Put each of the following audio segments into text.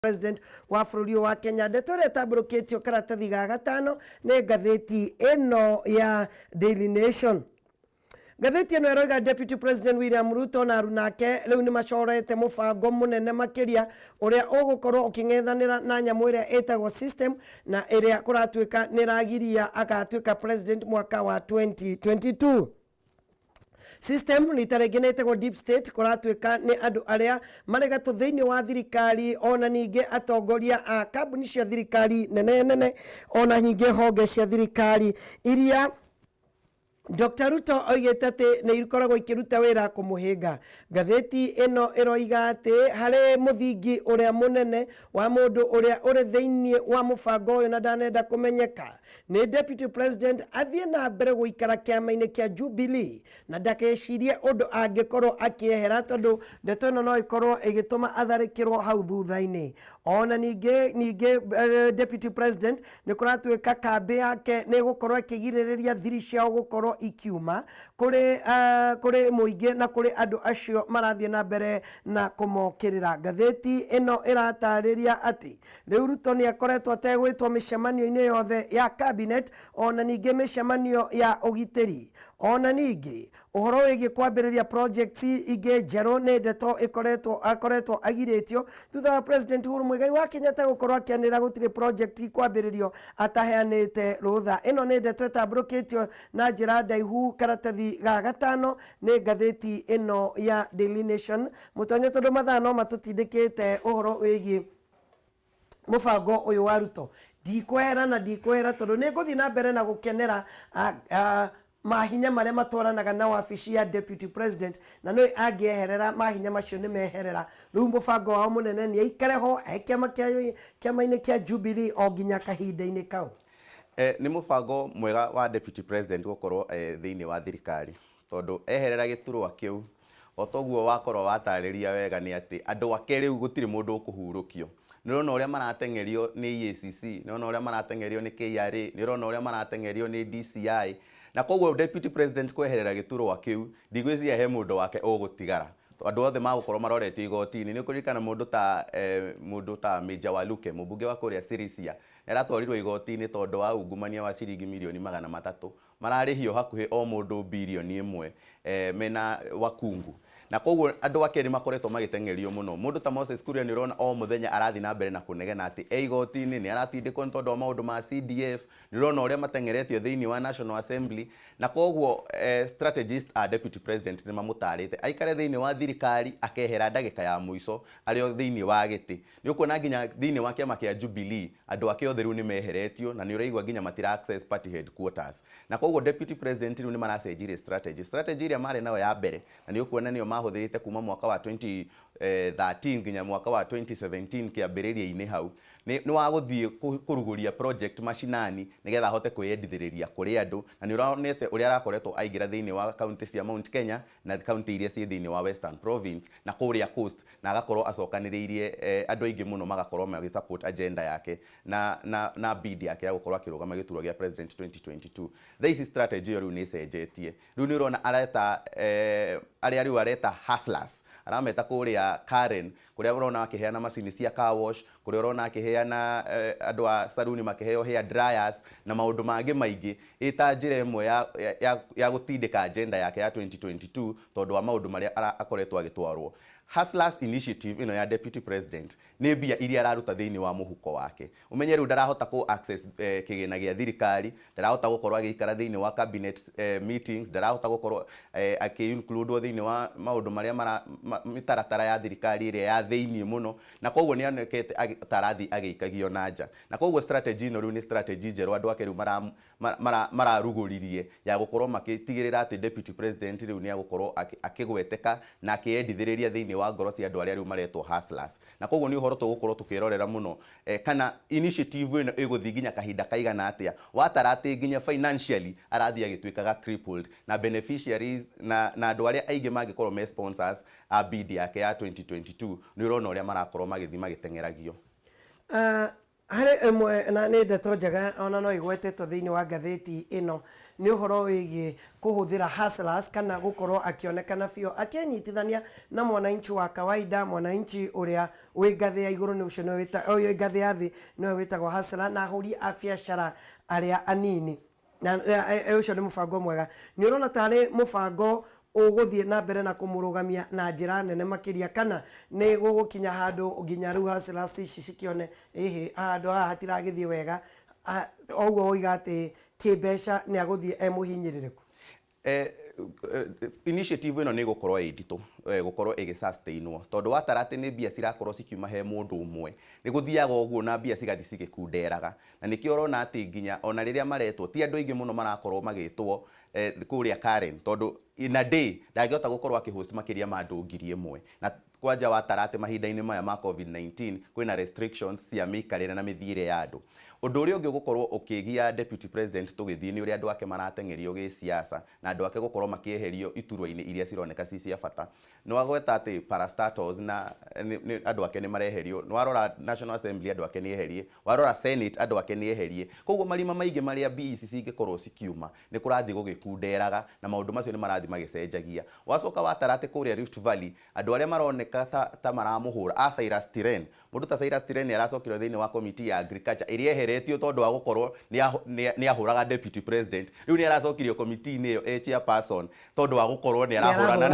President wa bũrũri ũyũ wa Kenya. Ndeto ĩrĩa ĩtambũrũkĩtio karatathi ga gatano nĩ ngathĩti ĩno ya Daily Nation. Ngathĩti ĩno ĩroiga Deputy President William Ruto na arunake rĩu nĩ macorete mũbango mũnene makĩria ũrĩa ũgũkorwo ũkĩng'ethanĩra na nyamũ ĩrĩa ĩtagwo system na ĩrĩa kũratuĩka nĩ ĩragiria agatuĩka president mwaka wa 2022. System rita rĩngĩ nĩ ĩtagwo deep state, kũratuĩka nĩ andũ arĩa marĩ gatũ thĩinĩ wa thirikari, ona ningĩ atongoria a kambuni cia thirikari nene nene, ona ningĩ honge cia thirikari iria Dr. Ruto oigĩte atĩ nĩ ikoragwo ikĩruta wĩra kũmũhĩnga. Ngathĩti ĩno ĩroiga atĩ harĩ mũthingi ũrĩa mũnene wa mũndũ ũrĩa ũrĩ thĩinĩ wa mũbango ũyũ na ndanenda kũmenyeka nĩ Deputy President athiĩ na mbere gũikara kĩama-inĩ kĩa Jubilee na ndakecirie ũndũ angĩkorwo akĩehera, tondũ ndeto ĩno no ĩkorwo ĩgĩtũma atharĩkĩrwo hau thutha-inĩ. Ona ningĩ Deputy President nĩ kũratuĩka kambĩ yake nĩ ĩgũkorwo ĩkĩgirĩrĩria thiri ciao gũkorwo ikiuma kũrĩ mũingĩ na kũrĩ andũ acio marathiĩ na mbere na kũmokĩrĩra. Ngathĩti ĩno ĩratarĩria atĩ rĩu Ruto nĩ akoretwo ategwĩtwo mĩcemanio-inĩ yothe ya cabinet, ona ningĩ mĩcemanio ya ũgitĩri. Ona ningĩ ũhoro wĩgiĩ kwambĩrĩria projects ingĩ njerũ nĩ ndeto ĩkoretwo akoretwo agirĩtio thutha wa President Uhuru Muigai wa Kenyatta gũkorwo akĩanĩrĩra gũtirĩ project ikwambĩrĩrio ataheanĩte rũtha. Ĩno nĩ ndeto ĩtambũrũkĩtio na njĩra ndaihu karatathi ga gatano nĩ ngathĩti ĩno ya Daily Nation. Mũtonye, tondũ mathaa no matũtindĩkĩte, ũhoro wĩgiĩ mũbango ũyũ wa Ruto, ndikwehera na ndikwehera, tondũ nĩ ngũthiĩ na mbere na gũkenera mahinya marĩa matwaranaga na wabici ya Deputy President, na nĩ angĩeherera mahinya macio nĩ meherera. Rĩu mũbango wao mũnene nĩ aikare ho e kĩama kĩa kĩama-inĩ kĩa Jubilee o nginya kahinda-inĩ kau. Nĩ mũbango mwega wa Deputy President gũkorwo thĩinĩ wa thirikari, tondũ eherera gĩturwa kĩu, o toguo wakorwo watarĩria wega, nĩ atĩ andũ ake rĩu gũtirĩ mũndũ ũkũhurũkio. Nĩ ũrona ũrĩa marateng'erio nĩ EACC, nĩ ũrona ũrĩa marateng'erio nĩ KRA, nĩ ũrona ũrĩa marateng'erio nĩ DCI, na koguo Deputy President kweherera gĩturwa kĩu, ndigwĩciria he mũndũ wake ũgũtigara. Andũ othe magũkorwo maroretio igoti-inĩ. Nĩ ũkũririkana mũndũ ta Major Waluke, mũmbunge wa kũrĩa Sirisia, nĩ aratwarirwo igoti-inĩ tondũ wa ungumania wa ciringi mirioni 300. Mararĩhio hakuhĩ o mũndũ 1 birioni mena wakungu, na koguo andũ ake nĩ makoretwo magĩteng'erio mũno. Mũndũ ta Moses Kuria, nĩ ũrona o mũthenya arathiĩ na mbere na kũnegena atĩ e igoti-inĩ, nĩ aratindĩkwo nĩ tondũ wa maũndũ ma CDF. Nĩ ũrona ũrĩa mateng'eretio thĩinĩ wa National Assembly, na koguo strategist a Deputy President nĩ mamũtarĩte aikare thĩinĩ wa thirikari, akehera ndagĩka ya mũico arĩ o thĩinĩ wa gĩtĩ. Nĩ ũkuona nginya thĩinĩ wa kĩama kĩa Jubilee andũ ake othe rĩu nĩ meheretio, na nĩ ũraigua nginya matira access party headquarters, na koguo Deputy President rĩu nĩ maracenjirie strategy ĩrĩa marĩ nayo ya mbere, na nĩ ũkuona nĩyo mahũthĩrĩte kuma mwaka wa 2013 nginya mwaka wa 2017 kĩambĩrĩria-inĩ. Hau nĩ wa gũthiĩ kũrugũria project mashinani nĩgetha ahote kwĩyendithĩrĩria kũrĩ andũ, na nĩ ũronete ũrĩa arakoretwo aingĩra thĩinĩ wa kaunti cia Mount Kenya na kaunti iria ciĩ thĩinĩ wa Western Province na kũrĩa Coast, na agakorwo acokanĩrĩirie andũ aingĩ mũno magakorwo magĩ support agenda yake na bid yake ya gũkorwo akĩrũgama gĩturwa gĩa president 2022. Thaa ici strategy ĩyo rĩu nĩ ĩcenjetie. Rĩu nĩ ũrona areta arĩa rĩu areta hustlers, arameta kũrĩa Karen, kũrĩa ũrona akĩheana macini cia car wash, kũrĩa ũrona akĩheana andũ a saruni makĩheo hair dryers na maũndũ mangĩ maingĩ, ĩta njĩra ĩmwe ya gũtindĩka agenda yake ya 2022, tondũ wa maũndũ marĩa akoretwo agĩtwarwo. Hustlers Initiative ĩno ya Deputy President nĩ mbia iria araruta thĩinĩ wa mũhuko wake. Ũmenye rĩu ndarahota kũ access kĩgĩna gĩa thirikari, ndarahota gũkorwo agĩikara thĩinĩ wa cabinet meetings, ndarahota gũkorwo akĩ-include thĩinĩ wa maũndũ marĩa mĩtaratara ya thirikari ĩrĩa ya thĩinĩ mũno, na koguo nĩ onekete ta arathiĩ agĩikagio na nja. Na koguo strategy ĩno rĩu nĩ strategy njerũ andũ ake rĩu mararugũririe ya gũkorwo magĩtigĩrĩra atĩ Deputy President rĩu nĩ agũkorwo akĩgweteka na akĩyendithĩrĩria thĩinĩ wa ngoro cia andũ arĩa rĩu maretwo hustlers. Na koguo nĩ ũhoro tũgũkorwo tũkĩrorera mũno kana initiative ĩno ĩgũthiĩ nginya kahinda kaigana atĩa, watara atĩ nginya financially arathiĩ agĩtuĩkaga crippled, na beneficiaries na andũ arĩa aingĩ mangĩkorwo me sponsors a bid yake ya 2022, nĩ ũrona ũrĩa marakorwo magĩthiĩ magĩteng'eragio. Harĩ ĩmwe na nĩ ndeto njega ona no ĩgwetetwo thĩinĩ wa ngathĩti ĩno nĩ ũhoro wĩgiĩ kũhũthĩra hustlers kana gũkorwo akĩonekana biũ akĩnyitithania na mwananchi wa kawaida, mwananchi ũrĩa wĩ ngathĩ ya igũrũ nĩ ũcio nĩwe wĩta, wĩ ngathĩ ya thĩ nĩwe wĩtagwo hustler na ahũri a biacara arĩa anini. Na ũcio nĩ mũbango mwega. Nĩ ũrona tarĩ mũbango ũgũthiĩ na mbere na kũmũrũgamia na njĩra nene makĩria kana nĩ gũgũkinya handũ nginya rĩu hustlers ici cikĩone ĩhĩ handũ haha hatiragĩthiĩ wega, o ũguo woiga atĩ kĩmbeca nĩ agũthiĩ e mũhinyĩrĩrĩku? Initiative ĩno nĩ ĩgũkorwo ĩ nditũ gũkorwo ĩgĩ sustainwo tondũ watara atĩ nĩ mbia cirakorwo cikiuma he mũndũ ũmwe, nĩ gũthiaga ũguo na mbia cigathiĩ cigĩkunderaga. Na nĩkĩo ũrona atĩ nginya ona rĩrĩa maretwo ti andũ aingĩ mũno marakorwo magĩtwo kũrĩa Karen, tondũ in a day ndangĩhota gũkorwo akĩ host makĩria ma andũ 1000. Na kwanja watara atĩ mahinda-inĩ maya ma COVID-19 kwĩna restrictions cia mĩikarĩre na mĩthiĩre ya andũ. Ũndũ ũrĩa ũngĩ ũgũkorwo ũkĩgia Deputy President tũgĩthiĩ nĩ ũrĩa andũ ake marateng'erio gĩsiasa na andũ ake gũkorwo makĩeherio iturwa-inĩ iria cironeka ci cia bata. Nĩ wagweta atĩ parastatals na andũ ake nĩ mareherio, nĩ warora National Assembly andũ ake nĩ eherie, warora Senate andũ ake nĩ eherie. Koguo marima maingĩ marĩa mbia ici cingĩkorwo cikiuma nĩ kũrathiĩ gũgĩkunderaga na maũndũ macio nĩ marathiĩ magĩcenjagia. Wacoka watara atĩ kũrĩa Rift Valley andũ arĩa maroneka ta maramũhũra a Cyrus Tiren, mũndũ ta Cyrus Tiren nĩ aracokirio thĩinĩ wa committee ya agriculture ĩrĩa eheretio tondũ wa gũkorwo nĩ ahũraga deputy president. Rĩu nĩ aracokirio committee-inĩ ĩyo e chairperson tondũ wa gũkorwo nĩ arahũrana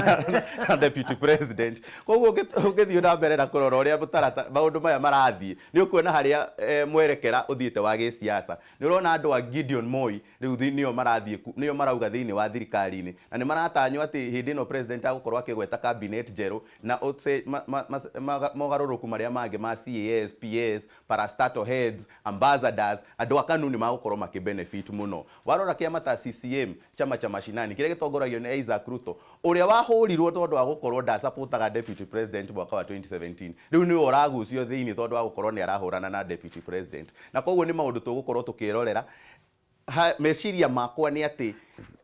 na deputy president. Koguo ũngĩthiĩ na mbere na kũrora ũrĩa mũtarata maũndũ maya marathiĩ, nĩ ũkuona harĩa mwerekera ũthiĩte wa gĩsiasa. Nĩ ũrona andũ a Gideon Moi rĩu nĩo marathiĩ nĩo marauga thĩinĩ wa thirikari-inĩ, na nĩ maratanywo atĩ hĩndĩ ĩno president agũkorwo akĩgweta cabinet njerũ na mogarũrũku marĩa mangĩ ma CAS, PS, parastatal heads, ambassadors, andũ a KANU nĩ magũkorwo makĩ benefit mũno. Warora kĩama ta CCM, chama cha mashinani, kĩrĩa gĩtongoragio nĩ Isaac Ruto, ũrĩa wahũrirwo tondũ wa gũkorwo ndasupportaga deputy president mwaka wa 2017, rĩu nĩwe ũragucio thĩinĩ tondũ wa gũkorwo nĩ arahũrana na deputy president. Na koguo nĩ maũndũ tũgũkorwo tũkĩrorera. Meciria makwa nĩ atĩ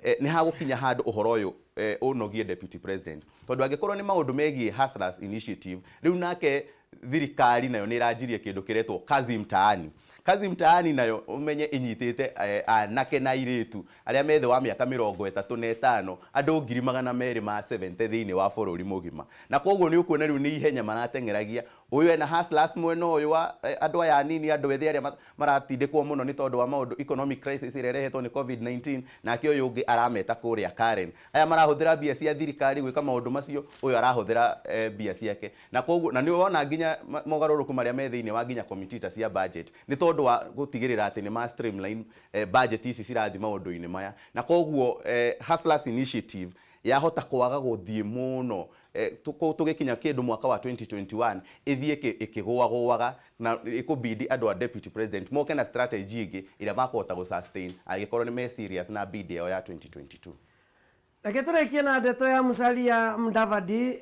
nĩ hagũkinya handũ ũhoro ũyũ ũnogie deputy president, tondũ angĩkorwo nĩ maũndũ megiĩ Hustlers Initiative, rĩu nake thirikari nayo nĩ ĩranjirie kĩndũ kĩretwo Kazi Mtaani. Kazi Mtaani nayo ũmenye ĩnyitĩte anake na airĩtu arĩa me thĩ wa mĩaka 35, andũ 270,000 thĩinĩ wa bũrũri mũgima. Na koguo nĩ ũkuona rĩu nĩ ihenya marateng'eragia. Ũyũ ena hustlers mwena ũyũ wa andũ aya anini, andũ ethĩ arĩa maratindĩkwo mũno nĩ tondũ wa maũndũ economic crisis ĩrĩa ĩrehetwo nĩ COVID-19, nake ũyũ ũngĩ arameta kũrĩa Karen. Aya marahũthĩra mbia cia thirikari gwĩka maũndũ macio, ũyũ arahũthĩra mbia ciake. Na koguo na nĩ wona nginya mogarũrũku marĩa me thĩinĩ wa nginya committee ta cia budget nĩ tondũ wa gũtigĩrĩra atĩ nĩ ma streamline budget ici cirathiĩ maũndũ-inĩ maya. Na koguo Hustlers Initiative yahota kwaga gũthiĩ mũno tũgĩkinya kĩndũ mwaka wa 2021, ĩthiĩ ĩkĩgũagũaga na ĩkũbidi andũ a deputy president moke na strategy ĩngĩ ĩrĩa makũhota gũ sustain angĩkorwo nĩ me serious na bid yao ya 2022. Reke tũrĩkie na ndeto ya Musalia Mudavadi,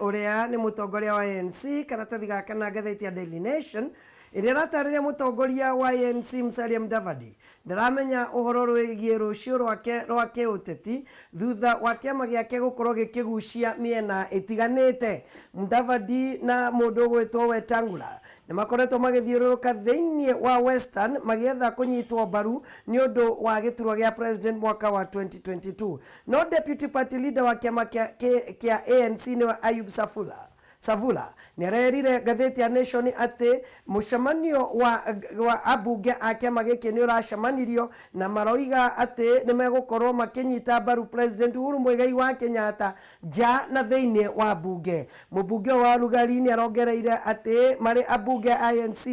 ũrĩa nĩ mũtongoria wa ANC, karatathi gaka na ngathĩti ya Daily Nation ĩrĩa ĩratarĩria mũtongoria wa ANC Musalia Mudavadi ndaramenya ũhoro rwĩgiĩ rũciũ rwake rwa kĩũteti thutha wa kĩama gĩake gũkorwo gĩkĩgucia mĩena ĩtiganĩte. Mudavadi na mũndũ ũgwĩtwo Wetangula nĩ makoretwo magĩthiũrũrũka thĩinĩ wa Western magĩetha kũnyitwo mbaru nĩ ũndũ wa gĩturwa gĩa president mwaka wa 2022. No deputy party leader wa kĩama kĩa ANC nĩwe Ayub Savula nĩ arerire ngathĩti ya Nation atĩ mũcemanio wa ambunge a kĩama gĩkĩ nĩ ũracemanirio na maroiga atĩ nĩ megũkorwo makĩnyita mbaru President Uhuru Muigai wa Kenyatta nja na thĩinĩ wa mbunge. Mũmbunge wa Lugari nĩ arongereire atĩ marĩ ambunge a ANC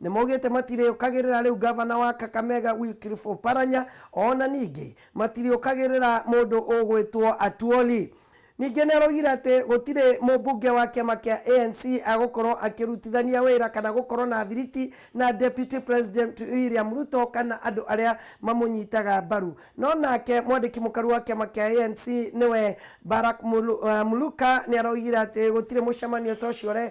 nĩ maugĩte matirĩũkagĩrĩra rĩu gavana wa Kakamega Wycliffe Oparanya, ona ningĩ matirĩũkagĩrĩra mũndũ ũgwĩtwo Atwoli. Ningĩ nĩ aroigire atĩ gũtirĩ mũmbunge wa kĩama kĩa ANC agũkorwo akĩrutithania wĩra kana gũkorwo na thiriti na Deputy President William Ruto kana andũ arĩa mamũnyitaga mbaru. No nake mwandĩki mũkaru wa kĩama kĩa ANC nĩwe Barak Muluka nĩ aroigire atĩ gũtirĩ mũcemanio ta ũcio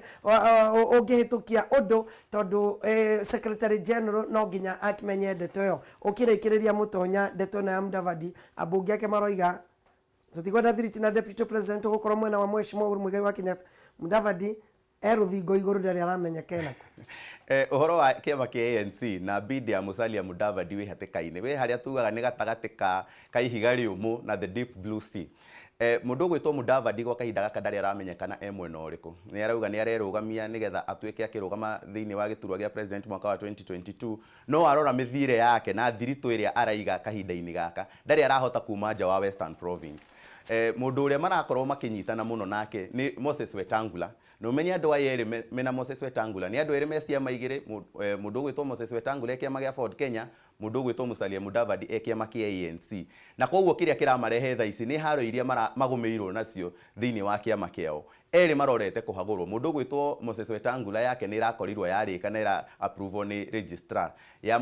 ũngĩhĩtũkia ũndũ tondũ Secretary General no nginya akimenye ndeto ĩyo. Ũkĩrĩkĩrĩria mũtonya ndeto ĩno ya Mudavadi, ambunge ake maroiga tũtikwenda thiriti na Deputy President ũgũkorwo mwena wa Mheshimiwa Uhuru Muigai wa Kenyatta. Mudavadi E rũthingo igũrũ ndarĩ aramenyeka enakũ. Ũhoro wa kĩama kĩa ANC na bid ya Musalia Mudavadi wĩ hatĩka-inĩ, wĩ harĩa tugaga nĩ gatagatĩ ka ihiga rĩũmũ na the deep blue sea. Mũndũ ũgwĩtwo Mudavadi gwa kahinda gaka ndarĩ aramenyekana e mwena ũrĩkũ. Nĩ arauga nĩ arerũgamia nĩgetha atuĩke akĩrũgama thĩinĩ wa gĩturwa gĩa president mwaka wa 2022, no arora mĩthiĩre yake na thiritũ ĩrĩa araiga kahinda-inĩ gaka, ndarĩ arahota kuma nja wa Western Province. Mũndũ ũrĩa marakorwo makĩnyitana mũno nake nĩ Moses Wetangula. Na ũmenye andũ aya erĩ mena Moses Wetangula nĩ andũ erĩ me ciama igĩrĩ, mũndũ ũgwĩtwo Moses Wetangula e kĩama gĩa Ford Kenya, mũndũ ũgwĩtwo Musalia Mudavadi e kĩama kĩa ANC. Na koguo kĩrĩa kĩramarehe thaa ici nĩ haro iria magũmĩirwo nacio thĩinĩ wa kĩama kĩao. Erĩ marorete kũhagũrwo. Mũndũ ũgwĩtwo Moses Wetangula yake nĩ ĩrakorirwo yarĩka na ĩra approve nĩ registrar. Ya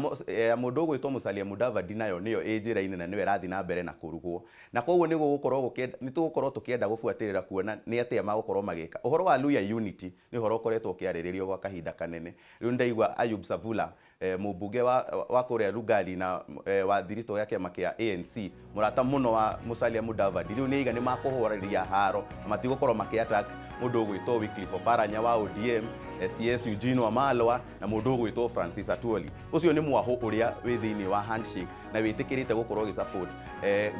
mũndũ ũgwĩtwo Musalia Mudavadi nayo nĩyo ĩ njĩra-inĩ na nĩyo ĩrathiĩ na mbere na kũrugwo. Na koguo nĩ gũgũkorwo gũkĩenda, nĩ tũgũkorwo tũkĩenda gũbuatĩrĩra kuona nĩ atĩa magũkorwo magĩka. Ũhoro wa Luhya Unity nĩ ũhoro ũkoretwo ũkĩarĩrĩrio gwa kahinda kanene. Rĩu nĩ ndaigua Ayub Savula, mũmbunge wa kũrĩa Lugari na wa thiritũ ya kĩama kĩa ANC, mũrata mũno wa Musalia Mudavadi, rĩu nĩ aiga nĩ makũhũrĩria haro na matigũkorwo makĩ attack mũndũ ũgwĩtwo Wycliffe Oparanya wa ODM, CS Eugene Wamalwa na mũndũ ũgwĩtwo Francis Atwoli. Ũcio nĩ mwahũ ũrĩa wĩ thĩinĩ wa handshake na wĩtĩkĩrĩte gũkorwo ũgĩ support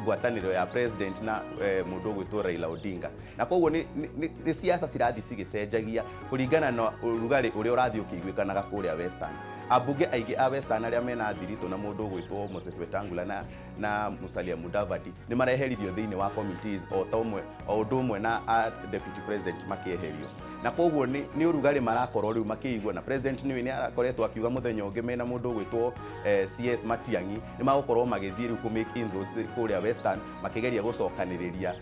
ngwatanĩro ya president na mũndũ ũgwĩtwo Raila Odinga. Na koguo nĩ siasa cirathiĩ cigĩcenjagia kũringana na ũrugarĩ ũrĩa ũrathiĩ ũkĩiguĩkanaga kũrĩa Western. Ambunge aingĩ a Western arĩa mena thiritũ na mũndũ ũgwĩtwo Moses Wetangula na Musalia Mudavadi nĩ mareheririo thĩinĩ wa committees o ta ũmwe o ũndũ ũmwe na a deputy president makĩeherio. Na koguo nĩ ũrugarĩ marakorwo rĩu makĩigua, na president nĩ nĩ arakoretwo akiuga mũthenya ũngĩ mena mũndũ ũgwĩtwo CS Matiang'i nĩ magũkorwo magĩthiĩ rĩu kũ make inroads kũrĩa Western, makĩgeria gũcokanĩrĩria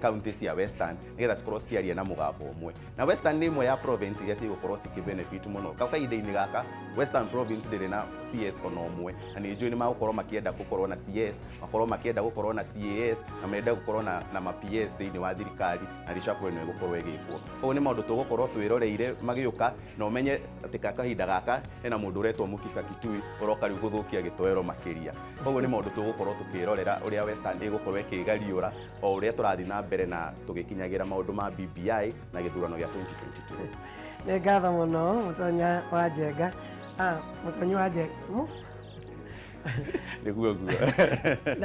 county cia Western nĩgetha cikorwo cikĩaria na mũgambo ũmwe. Na Western nĩ ĩmwe ya province iria cigũkorwo cikĩ benefit mũno. Ka kahinda-inĩ gaka Western Province ndĩrĩ na CS ona ũmwe, na nĩ njũĩ nĩ magũkorwo makĩenda gũkorwo na CS, makorwo makĩenda gũkorwo na CAS, na mende gũkorwo na ma PS thĩinĩ wa thirikari, na reshuffle ĩno ĩgũkorwo ĩgĩkwo. Koguo nĩ maũndũ tũgũkorwo twĩroreire magĩũka, na ũmenye atĩ ka kahinda gaka hena mũndũ ũretwo Mukisa Kitui ũroka rĩu gũthũkia gĩtoero makĩria. Koguo nĩ maũndũ tũgũkorwo tũkĩrorera ũrĩa Western ĩgũkorwo ĩkĩgariũra o ũrĩa tũrathiĩ na mbere na tũgĩkinyagĩra maũndũ ma BBI na gĩthurano gĩa 2022. Nĩ ngatho mũno Mũtonya wa Njenga. Mũtonyi wa Njenga. Nĩguo guo.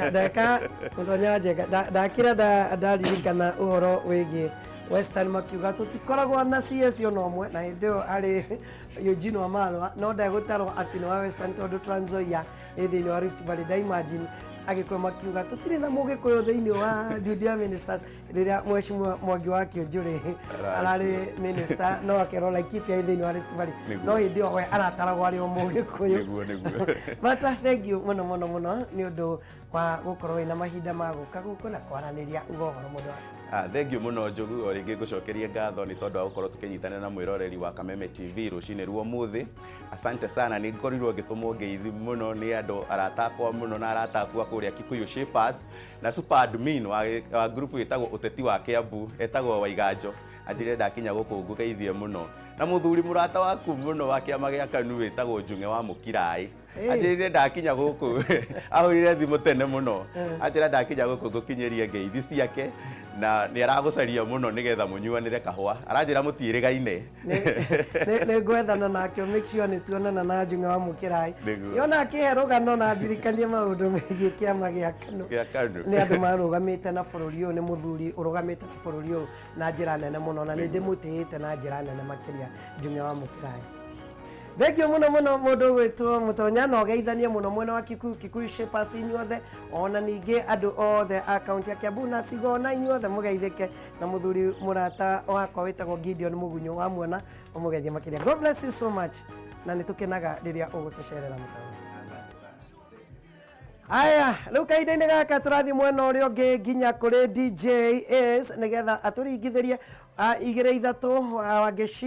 Ndeka Mũtonya wa Njenga ndakĩra ndaririkana ũhoro wĩgiĩ Western makiuga tũtikoragwo na CS ona ũmwe, na hĩndĩ ĩyo arĩ Eugene Wamalwa, no ndegũtarwo atĩ nĩ wa Western tondũ Trans Nzoia ĩ thĩinĩ wa Rift Valley. Nda imagine Agĩkũyũ makiuga tũtirĩ na Mũgĩkũyũ thĩinĩ wa duty ya ministers rĩrĩa Mheshimiwa Mwangi wa Kĩũnjũrĩ ararĩ minister, no akerwo Laikipia ĩ thĩinĩ wa Rift Valley, no hĩndĩ ĩyo we arataragwo arĩ o Mũgĩkũyũ. Nĩguo nĩguo. But thank you mũno mũno mũno nĩ ũndũ wa gũkorwo wĩna mahinda ma gũka gũkũ na kwaranĩria uga ũhoro mũndũ wa Thank you mũno Njogu, o rĩngĩ ngũcokerie ngatho nĩ tondũ wa gũkorwo tũkĩnyitanĩra na mwĩroreri wa Kameme TV rũcinĩ rwa ũmũthĩ. Asante sana, nĩ ngorirwo ngĩtũmwo ngeithi mũno nĩ andũ arata akwa mũno na arata aku a kũrĩa Kikuyu Shapers na super admin wa group ĩtagwo Ũteti wa Kiambu etagwo Waiganjo, anjĩrire ndakinya gũkũ ngũgeithie mũno, na mũthuri mũrata waku mũno wa kĩama gĩa KANU wĩtagwo Njung'e wa Mũkiraĩ. Anjĩrire ndakinya gũkũ, ahũrire thimũ tene mũno, anjĩra ndakinya gũkũ ngũkinyĩrie ngeithi ciake, na nĩ aragũcaria mũno nĩgetha mũnyuanĩre kahũa, aranjĩra mũtiĩrĩgaine. Nĩ ngwethana nake, make sure nĩ tuonana na Njung'e wa Mũkĩrai. Yona akĩhe rũgano na ndirikanie maũndũ megiĩ kĩama gĩa KANU. Gĩa KANU. Nĩ andũ marũgamĩte na bũrũri ũyũ, nĩ mũthuri ũrũgamĩte na bũrũri ũyũ na njĩra nene mũno, na nĩ ndĩmũtĩĩte na njĩra nene makĩria Njung'e wa Mũkĩrai. Thank you mũno mũno mũndũ ũgwĩtwo Mũtonya, na ũgeithanie mũno mwena wa Kikuyu, Kikuyu Shapers inyuothe, ona ningĩ andũ othe a kaunti ya Kiambu na Sigona inyuothe mũgeithĩke, na mũthuri mũrata wakwa wĩtagwo Gideon Mũgunyũ, wamuona ũmũgeithie makĩria. God bless you so much, na nĩ tũkenaga rĩrĩa ũgũtũcerera Mũtonya. Aya, rĩu kahinda-inĩ gaka tũrathiĩ mwena ũrĩa ũngĩ nginya kũrĩ DJ Ace nĩgetha atũringithĩrie 2 3 Wangeci.